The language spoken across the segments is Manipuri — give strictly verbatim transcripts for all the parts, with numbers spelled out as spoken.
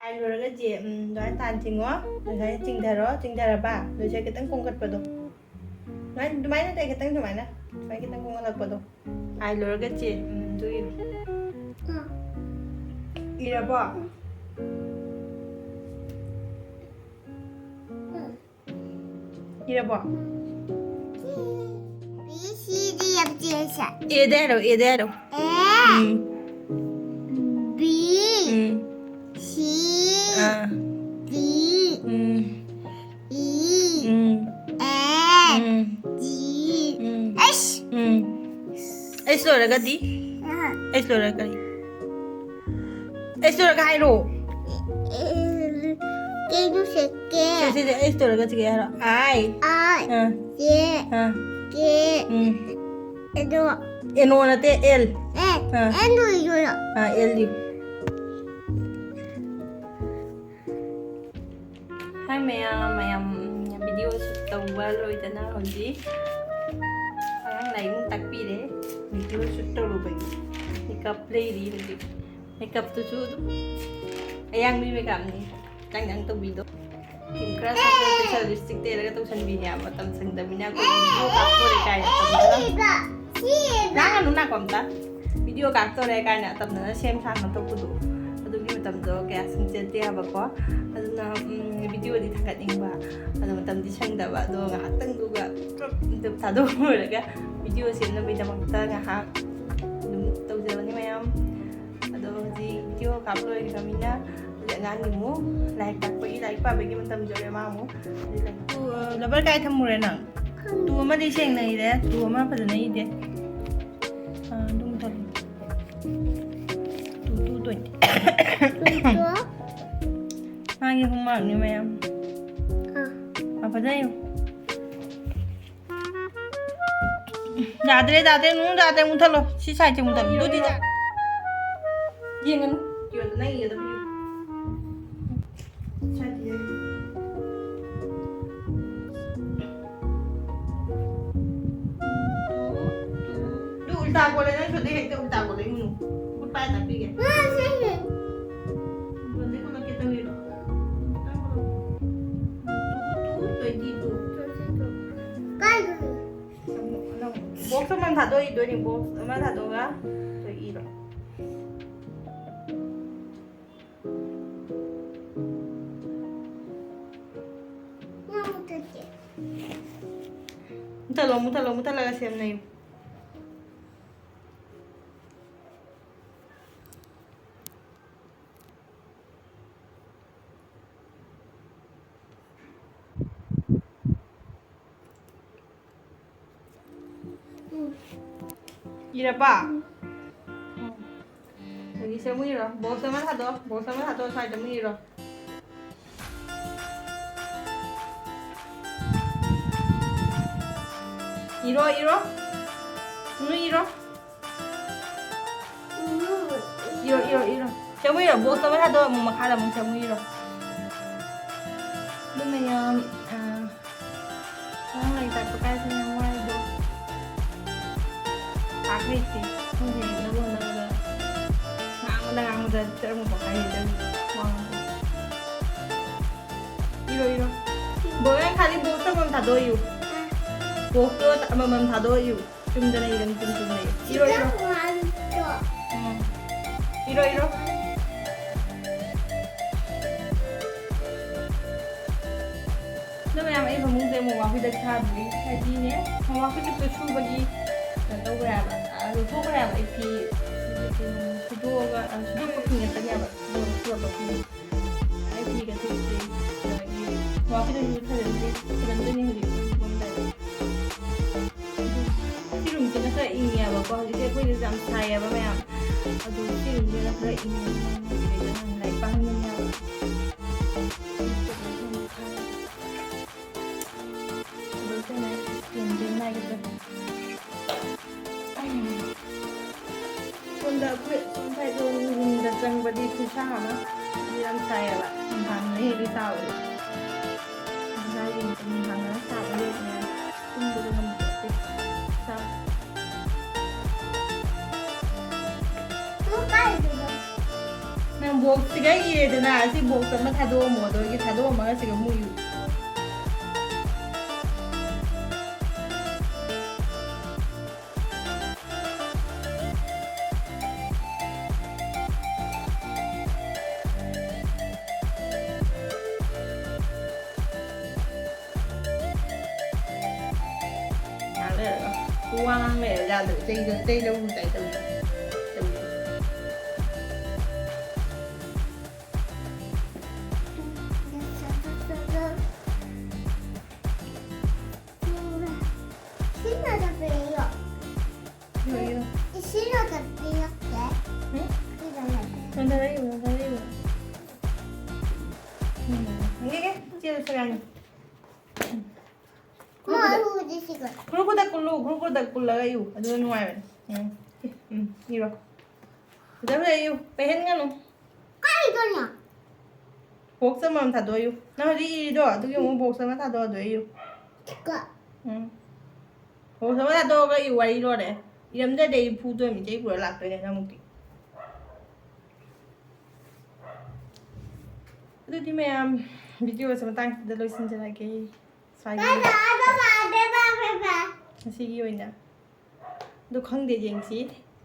ꯑꯥꯏ ꯂꯣꯏꯔꯒ ꯖꯦ, ꯎꯝ, ꯑꯗꯨꯃꯥꯏꯅ ꯇꯥꯟ ꯆꯤꯡꯉꯣ꯫ ꯑꯗꯨꯃꯥꯏꯅ ꯆꯤꯡꯊꯔꯣ, ꯆꯤꯡꯊꯔꯕ? ꯑꯗꯨꯁꯦ ꯈꯤꯇꯪ ꯀꯣꯡꯈꯠꯄꯗꯣ꯫ ꯑꯗꯨꯃꯥꯏꯅ, ꯑꯗꯨꯃꯥꯏꯅ ꯅꯠꯇꯦ, ꯈꯤꯇꯪ ꯁꯨꯃꯥꯏꯅ꯫ ꯁꯨꯃꯥꯏꯅ ꯈꯤꯇꯪ ꯀꯣꯡꯈꯠꯂꯛꯄꯗꯣ꯫ ꯑꯥꯏ ꯂꯣꯏꯔꯒ ꯖꯦ, ꯎꯝ, ꯑꯗꯨ ꯏꯔꯣ꯫ ꯏꯔꯕꯣ? ꯏꯔꯕꯣ? B, C, D, F, G, H, I. ꯑꯦꯗ ꯍꯥꯏꯔꯣ, ꯑꯦꯗ ꯍꯥꯏꯔꯣ꯫ A, um. B, um. C, ah. D, um. E, um. F, um. G, um. H. ꯎꯝ꯫ ꯑꯩꯁ ꯂꯣꯏꯔꯒꯗꯤ? ꯑꯥ꯫ ꯑꯩꯁ ꯂꯣꯏꯔꯒ ꯀꯔꯤ? ꯑꯩꯁ ꯂꯣꯏꯔꯒ ꯍꯥꯏꯔꯣ꯫ ꯑꯦ, ꯀꯩꯅꯣ ꯁꯦ, ꯀꯦ꯫ ꯁꯦ, ꯁꯦ, ꯁꯦ, ꯑꯩꯁ ꯂꯣꯏꯔꯒ ꯁꯤ ꯀꯩ ꯍꯥꯏꯔꯣ? ꯑꯥꯏ꯫ ꯑꯥꯏ꯫ ꯑꯥ꯫ ꯖꯦ꯫ ꯑꯥ꯫ ꯀꯦ꯫ ꯎꯝ꯫ ꯑꯦꯗꯣ꯫ ꯑꯦꯟ ꯑꯣ ꯅꯠꯇꯦ, ꯑꯦꯜ꯫ A, ah. ꯑꯦꯟ ꯑꯣꯏꯗꯣꯏꯔꯣ? ꯑꯥ, ꯑꯦꯜ ꯏꯌꯨ꯫ ꯍꯥꯏ ꯃꯌꯥꯝ, ꯃꯌꯥꯝ, ꯎꯝ, video shoot ꯇꯧꯕ ꯂꯣꯏꯗꯅ ꯍꯧꯖꯤꯛ ꯑꯉꯥꯡ ꯂꯥꯏꯔꯤꯛ ꯑꯃꯨꯛ ꯇꯥꯛꯄꯤꯔꯦ꯫ Video shoot ꯇꯧꯔꯨꯕꯒꯤ makeup ꯂꯩꯔꯤ ꯍꯧꯖꯤꯛ꯫ Makeupꯇꯨꯁꯨ ꯑꯗꯨꯝ ꯑꯌꯥꯡꯕꯤ makeupꯅꯤ꯫ ꯈꯤꯇꯪ ꯈꯤꯇꯪ ꯇꯧꯕꯤꯗꯣ꯫ Cream ꯈꯔ ꯁꯪꯉꯒ ꯇꯩꯁꯜꯂ, lipstick ꯇꯩꯔꯒ ꯇꯧꯁꯟꯕꯤꯅꯦ꯫ ꯃꯇꯝ ꯁꯪꯗꯕꯅꯤꯅ ꯑꯩꯈꯣꯏ video ꯀꯥꯞꯊꯣꯔꯦ ꯀꯥꯏꯅ ꯇꯧꯗꯅ꯫ ꯂꯥꯡꯒꯅꯨ ꯅꯥꯀꯣꯡꯗ꯫ Video ꯀꯥꯞꯇꯣꯔꯦ ꯀꯥꯏꯅ ꯇꯝꯗꯅ ꯁꯦꯝ ꯁꯥꯅ ꯇꯧꯕꯗꯣ꯫ ꯑꯗꯨꯒꯤ ꯃꯇꯝꯗꯣ ꯀꯌꯥ ꯁꯪꯖꯗꯦ ꯍꯥꯏꯕꯀꯣ꯫ ꯑꯗꯨꯅ, ꯎꯝ, videoꯗꯤ ꯊꯥꯒꯠꯅꯤꯡꯕ꯫ ꯑꯗꯣ ꯃꯇꯝꯗꯤ ꯁꯪꯗꯕ꯫ ꯑꯗꯣ ꯉꯥꯏꯍꯥꯛꯇꯪꯗꯨꯒ ꯄꯨꯂꯞ ꯑꯝꯇ ꯊꯥꯗꯣꯛꯎꯔꯒ video ꯁꯦꯝꯅꯕꯒꯤꯗꯃꯛꯇ ꯉꯥꯏꯍꯥꯛ ꯑꯗꯨꯝ ꯇꯧꯖꯕꯅꯤ ꯃꯌꯥꯝ꯫ ꯑꯗꯣ ꯍꯧꯖꯤꯛ video ꯀꯥꯞ ꯂꯣꯏꯈ꯭ꯔꯃꯤꯅ ꯍꯧꯖꯤꯛ ꯑꯉꯥꯡꯒꯤ ꯑꯃꯨꯛ ꯂꯥꯏꯔꯤꯛ ꯇꯥꯛꯄꯒꯤ, ꯂꯥꯏꯔꯤꯛ ꯄꯥꯕꯒꯤ ꯃꯇꯝ ꯌꯧꯔꯦ꯫ ꯃꯥ ꯑꯃꯨꯛ ꯍꯧꯖꯤꯛ ꯂꯥꯏꯔꯤꯛ, ꯑ, rubber ꯀꯥꯏ ꯊꯝꯃꯨꯔꯦ ꯅꯪ? ꯈꯪꯗꯦ꯫ Two ꯑꯃꯗꯤ ꯁꯦꯡꯅ ꯏꯔꯦ, two ꯑꯃ ꯐꯖꯅ ꯏꯗꯦ꯫ ꯑ, ꯑꯗꯨꯝ ꯊꯝꯃꯨ꯫ Two, two twenty꯫ Two꯫ ꯃꯥꯒꯤ homeworkꯅꯤ ꯃꯌꯥꯝ꯫ ꯑ꯫ ꯑ, ꯐꯖꯅ ꯏꯌꯨ꯫ ꯌꯥꯗ꯭ꯔꯦ, ꯌꯥꯗ꯭ꯔꯦ, ꯅꯨꯡ ꯌꯥꯗ꯭ꯔꯦ, ꯃꯨꯊꯠꯂꯣ꯫ ꯁꯤ sideꯁꯦ ꯃꯨꯊꯠꯂꯣ꯫ ꯑꯗꯨꯗꯤ ꯌꯥ-, ꯌꯦꯡꯒꯅꯨ꯫ ꯌꯦꯡꯉꯣ, ꯅꯪ ꯌꯦꯡꯒꯗꯕ ꯌꯦꯡꯉꯣ꯫ Sideꯇ ꯌꯦꯡꯉꯣ꯫ Two, two. ꯑꯗꯨ ꯎꯜꯇꯥ ꯀꯣꯜꯂꯦ, ꯅꯪ ꯁꯣꯝꯗ ꯍꯦꯛꯇ ꯎꯜꯇꯥ ꯀꯣꯜꯂꯦ, ꯏꯃꯨꯡ꯫ ꯈꯨꯠ ꯄꯥꯏꯔ ꯇꯥꯛꯄꯤꯒꯦ꯫ ꯃꯥ, ꯁꯤ ꯍꯦꯛ꯫ ꯀꯣꯜꯂꯦ, ꯀꯣꯜꯂꯛꯀꯦ꯫ ꯊꯥꯗꯣꯛꯏꯗꯣꯏꯅꯤ, ꯕꯣꯛꯁ ꯑꯃ ꯊꯥꯗꯣꯛꯑꯒ ꯑꯗꯨ ꯏꯔꯣ꯫ ꯃꯨꯊꯠꯂꯣ, ꯃꯨꯊꯠꯂꯣ, ꯃꯨꯊꯠꯂꯒ ꯁꯦꯝꯅꯩꯌꯨ꯫ ꯏꯔꯕ? ꯎꯝ꯫ ꯑꯗꯒꯤ ꯁꯦ ꯑꯃꯨꯛ ꯏꯔꯣ꯫ ꯕꯣꯛꯁ ꯑꯃ ꯊꯥꯗꯣꯛꯑꯣ꯫ ꯕꯣꯛꯁ ꯑꯃ ꯊꯥꯗꯣꯛꯑꯣ꯫ ꯁ꯭ꯋꯥꯏꯗ ꯑꯃꯨꯛ ꯏꯔꯣ꯫ ꯏꯔꯣ, ꯏꯔꯣ꯫ ꯅꯨꯡ ꯏꯔꯣ꯫ ꯏꯔꯣ, ꯏꯔꯣ, ꯏꯔꯣ꯫ ꯆꯪꯉꯨ ꯏꯔꯣ꯫ ꯕꯣꯛꯁ ꯑꯃ ꯊꯥꯗꯣꯛꯑꯣ꯫ ꯑꯃꯨꯛ ꯃꯈꯥꯗ ꯑꯃꯨꯛ ꯆꯪꯉꯨ ꯏꯔꯣ꯫ ꯑꯗꯨ ꯃꯌꯥꯝ, ꯑ, ꯑꯉꯥꯡ ꯂꯥꯏꯔꯤꯛ ꯇꯥꯛꯄ ꯀꯥꯏꯁꯦ ꯌꯥꯝ ꯋꯥꯏꯗꯣ꯫ ꯄꯥꯛ ꯍꯩꯇꯦ꯫ ꯈꯪꯗꯦ, ꯅꯪꯉꯣꯟꯗ ꯉꯥꯡꯕꯗ, ꯉꯥꯡꯕꯗ ꯇꯔꯪ ꯃꯈꯥꯏ ꯍꯦꯟꯗꯧꯔꯤ꯫ ꯋꯥ ꯉꯥꯡꯕꯗ꯫ ꯏꯔꯣ, ꯏꯔꯣ꯫ ꯕꯣ-, ꯅꯪ ꯈꯥꯂꯤ ꯕꯣꯛꯁ ꯑꯃꯃꯝ ꯊꯥꯗꯣꯛꯑꯣ ꯏꯌꯨ꯫ ꯕꯣꯛꯁꯇꯣ ꯑꯃꯃꯝ ꯊꯥꯗꯣꯛꯑꯣ ꯏꯌꯨ꯫ ꯆꯨꯝꯗꯅ ꯏꯒꯅꯨ, ꯆꯨꯝ ꯆꯨꯝꯅ ꯏꯌꯨ꯫ ꯏꯔꯣ, ꯏꯔꯣ꯫ ꯎꯝ꯫ ꯏꯔꯣ, ꯏꯔꯣ꯫ ꯑꯗꯣ ꯃꯌꯥꯝ, ꯑꯩ ꯐꯃꯨꯡꯁꯦ ꯃꯣꯝꯄꯥꯛꯐꯤꯗꯛ ꯊꯥꯗ꯭ꯔꯤ꯫ ꯍꯥꯏꯗꯤꯅꯦ, ꯃꯣꯝꯄꯥꯛꯐꯤꯗꯛꯇꯣ ꯁꯨꯕꯒꯤ ꯀꯩꯅꯣ ꯇꯧꯈ꯭ꯔꯦ ꯍꯥꯏꯕ, ꯑ, ꯂꯧꯊꯣꯛꯈ꯭ꯔꯦ ꯍꯥꯏꯕ꯫ ꯑꯩ ꯐꯤ ꯁꯨꯗꯣꯛꯑꯒ, ꯑ, ꯁꯨꯗꯣꯛꯄ ꯐꯤ ꯉꯥꯛꯇꯅꯦꯕ꯫ ꯑꯗꯨꯒ ꯁꯨꯔꯕ ꯐꯤ꯫ ꯑꯩ ꯐꯤꯒ ꯊꯨꯞꯇ꯭ꯔꯤ꯫ ꯑꯗꯒꯤ ꯃꯣꯝꯄꯥꯛꯐꯤꯗꯛꯁꯨ ꯊꯥꯖꯤꯟꯗ꯭ꯔꯤ꯫ ꯊꯥꯖꯤꯟꯗꯣꯏꯅꯦ ꯍꯧꯖꯤꯛ ꯇꯨꯝꯃꯝꯗꯥꯏꯗ꯫ ꯁꯤ ꯔꯨꯝꯁꯤꯅ ꯈꯔ ꯏꯪꯉꯦꯕꯀꯣ꯫ ꯍꯧꯖꯤꯛꯁꯦ ꯑꯩꯈꯣꯏꯗꯁꯨ ꯌꯥꯝ ꯁꯥꯏꯌꯦꯕ ꯃꯌꯥꯝ꯫ ꯑꯗꯨ ꯁꯤ ꯔꯨꯝꯁꯤꯅ ꯈꯔ ꯏꯪꯉꯦ꯫ ꯁꯤꯗꯩꯗ ꯂꯥꯏꯔꯤꯛ ꯄꯥꯍꯟꯕꯅꯦꯕ꯫ ꯑꯗꯨ ꯇꯧꯕ ꯌꯥꯝ ꯁꯥꯏ꯫ ꯑꯗꯨ ꯇꯧꯅ ꯏꯁꯀꯤꯟꯁꯦ ꯅꯥꯏꯒꯗꯕ꯫ ꯁꯣꯝꯗ ꯑꯩꯈꯣꯏ ꯁꯣꯝ ꯁꯥꯏꯗ ꯔꯨꯝꯗ ꯆꯪꯕꯗꯤ ꯈꯨꯠꯁꯥ ꯑꯃ ꯌꯥꯝ ꯁꯥꯏꯌꯦꯕ꯫ ꯅꯨꯡꯗꯥꯡꯅ ꯍꯦꯜꯂꯤ ꯁꯥꯕꯗꯣ꯫ ꯅꯨꯡꯗꯥꯡ ꯅꯨꯡꯗꯥꯡꯅ ꯁꯥꯕ ꯍꯦꯜꯂꯤ꯫ ꯇꯨꯝꯕꯗꯣ ꯉꯝꯗꯦ꯫ ꯁꯥ-, ꯅꯪ ꯕꯣꯛꯁꯁꯤꯒ ꯏꯔꯦꯗꯅ, ꯁꯤ ꯕꯣꯛꯁ ꯑꯃ ꯊꯥꯗꯣꯛꯑꯝꯃꯣ, ꯑꯗꯨꯒꯤ ꯊꯥꯗꯣꯛꯑꯝꯃꯒ ꯁꯤꯒ ꯑꯃꯨꯛ ꯏꯌꯨ꯫ ꯋꯥ ꯉꯥꯡ ꯂꯩꯔ ꯌꯥꯗꯕ꯫ ꯆꯩꯗ-, ꯆꯩ ꯂꯧꯔꯨ ꯇꯥꯏ ꯇꯧꯔꯤ꯫ ꯁꯤꯅ ꯆꯠꯄꯤꯌꯣ꯫ ꯌꯣ, ꯌꯣ꯫ ꯁꯤꯅ ꯆꯠꯄꯤꯔꯛꯀꯦ꯫ ꯎꯝ? ꯁꯤꯗ ꯂꯩ꯫ ꯅꯟꯊꯔꯛꯏꯕ, ꯅꯟꯊꯔꯛꯏꯕ꯫ ꯎꯝ꯫ ꯌꯦꯡꯒꯦ, ꯆꯦꯗ ꯁꯦꯒꯥꯏꯅꯤ꯫ ꯎꯝ꯫ ꯃꯥ ꯈꯨꯔꯨ ꯈꯨꯗꯛ-, ꯍꯧꯖꯤꯛ ꯁꯤꯒ꯫ ꯈꯨꯔꯨ ꯈꯨꯗꯛ ꯀꯨꯜꯂꯨ, ꯈꯨꯔꯨ ꯈꯨꯗꯛ ꯀꯨꯜꯂꯒ ꯏꯌꯨ꯫ ꯑꯗꯨꯅ ꯅꯨꯡꯉꯥꯏꯕꯅꯤ꯫ ꯎꯝ꯫ ꯎꯝ, ꯏꯔꯣ꯫ ꯐꯖ ꯐꯖ ꯏꯌꯨ꯫ ꯄꯦꯍꯟꯒꯅꯨ꯫ ꯀꯔꯤꯗꯅꯣ? ꯕꯣꯛꯁ ꯑꯃꯃꯝ ꯊꯥꯗꯣꯛꯑꯣꯌꯨ꯫ ꯅꯪ ꯍꯧꯖꯤꯛ ꯏꯔꯤꯗꯣ, ꯑꯗꯨꯒꯤ ꯑꯃꯨꯛ ꯕꯣꯛꯁ ꯑꯃ ꯊꯥꯗꯣꯛꯑꯗꯣꯏꯌꯨ꯫ ꯀ- ꯎꯝ꯫ ꯕꯣꯛꯁ ꯑꯃ ꯊꯥꯗꯣꯛꯑꯒ ꯏꯌꯨ, ꯋꯥꯔꯤ ꯂꯣꯏꯔꯦ꯫ ꯏꯔꯝꯗ꯭ꯔꯗꯤ ꯑꯩ ꯐꯨꯗꯣꯏꯅꯤ, ꯆꯩ ꯄꯨꯔ ꯂꯥꯛꯇꯣꯏꯅꯦ ꯅꯪꯃꯨꯛꯇꯤ꯫ ꯑꯗꯨꯗꯤ ꯃꯌꯥꯝ, ꯚꯤꯗꯤꯑꯣꯁꯦ ꯃꯇꯥꯡꯁꯤꯗ ꯂꯣꯏꯁꯤꯟꯖꯔꯒꯦ꯫ ꯁ꯭ꯋꯥꯏꯒꯤ ꯕꯥꯏ ꯕꯥꯏ, ꯕꯥꯏ ꯕꯥꯏ, ꯕꯥꯏ ꯕꯥꯏ, ꯕꯥꯏ ꯕꯥꯏ꯫ ꯉꯁꯤꯒꯤ ꯑꯣꯏꯅ꯫ ꯑꯗꯨ ꯈꯪꯗꯦ, ꯌꯦꯡꯁꯤ꯫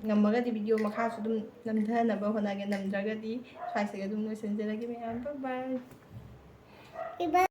ꯉꯝꯃꯒꯗꯤ ꯚꯤꯗꯤꯑꯣ ꯃꯈꯥꯁꯨ ꯑꯗꯨꯝ ꯅꯝꯊꯅꯕ ꯍꯣꯠꯅꯒꯦ, ꯅꯝꯗ꯭ꯔꯒꯗꯤ ꯁ꯭ꯋꯥꯏꯁꯤꯒ ꯑꯗꯨꯝ ꯂꯣꯏꯁꯤꯟꯖꯔꯒꯦ ꯃꯌꯥꯝ꯫ ꯕꯥꯏ ꯕꯥꯏ꯫ ꯏꯕꯥ-